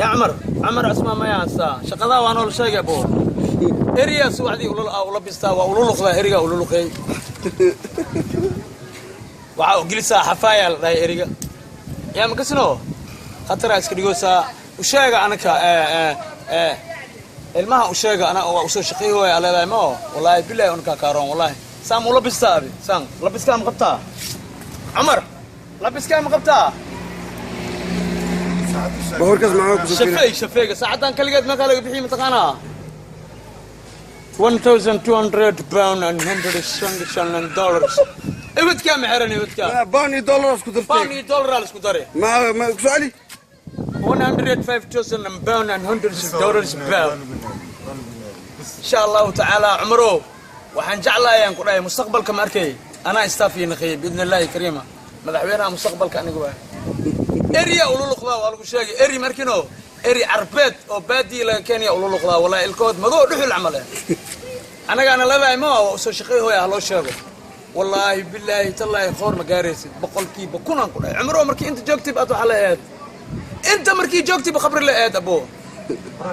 Yaa Cumar, Cumar Cusmaan maya haystaa shaqadaa. Waa noola sheegay, abo. Eriyaa subaxdii ula bistaa, waa ululuqdaa, erigaa ululuqeey. Waxaa ugelisaa xafaaya la dhahay eriga. Yaa makasino khataraa iska dhigoosaa. U sheega anaka ilmaha, u sheega ana waa usoo shaqeey waaya leedahay. Ma oo wallaahi bilahi unkaa kaaroon. Wallaahi saan ula bistaa abi, saan labiskaa ma qabtaa? Cumar, labiskaa ma qabtaa? Boqorkaas maxaa ku soo? Shafeey, shafeeyga saacaddan kaligeed meeqaa laga bixiy, mataqaanaa? £1,200 and $177. Ibadkaa ma xiran ibadkaa? Pound iyo dollar isku pound dartay. Iyo dollar isku dare. Ma ku soo celi. £105,000 and hundreds of dollars pound, insha Allahu tacaala. Cumarow, waxaan jeclaayaan ku dhahay mustaqbalka ma arkay anaa staff ii naqiyay, biidni Illaahi kariima. Madaxweynaha mustaqbalka aniga waay. Eriya ululuqdaa waa lagu sheegay. Eri markino eri carbeed oo baadiyi laga keenaya ululuqdaa. Wallahi ilkood madoo dhuxul camal eh. Annagaana leedahay ma waa usoo shaqey hooya ha loo sheego. Wallaahi bilaahi tallaahi qoor ma gaaraysid 100% aan ku dhahay. Cumarow, markii inta joogtib aad waxaa la eed, inta markii joogtiba khabri la eed. Abo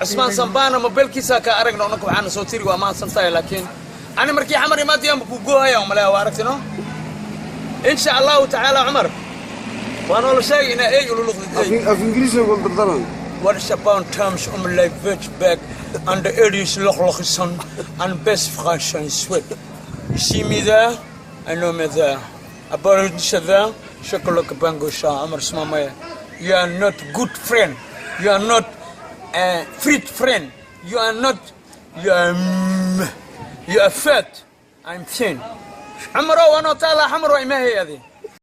Cusmaan Sambana mobilkiisa ka aragna unaka waxaana soo tiri. Waa mahadsan tahay, laakiin ani markii Xamar imaadiyaanba ku goohaya malaya. Waa aragtino, insha Allahu tacaala. Cumar, waa noola sheegay inaa ey ululuqdid ey. Af Ingiriisiga kula dardaran. What is about terms om like back and the areas lochlochison and best fresh and sweat. You see me there? I know me there. About there, Shakalaka Bango Shah Amar Smamaya. You are not good friend. You are not a free friend. You are not, you are fat. I'm thin. Cumaro, waa noo taala. Xamar waa imahay adi.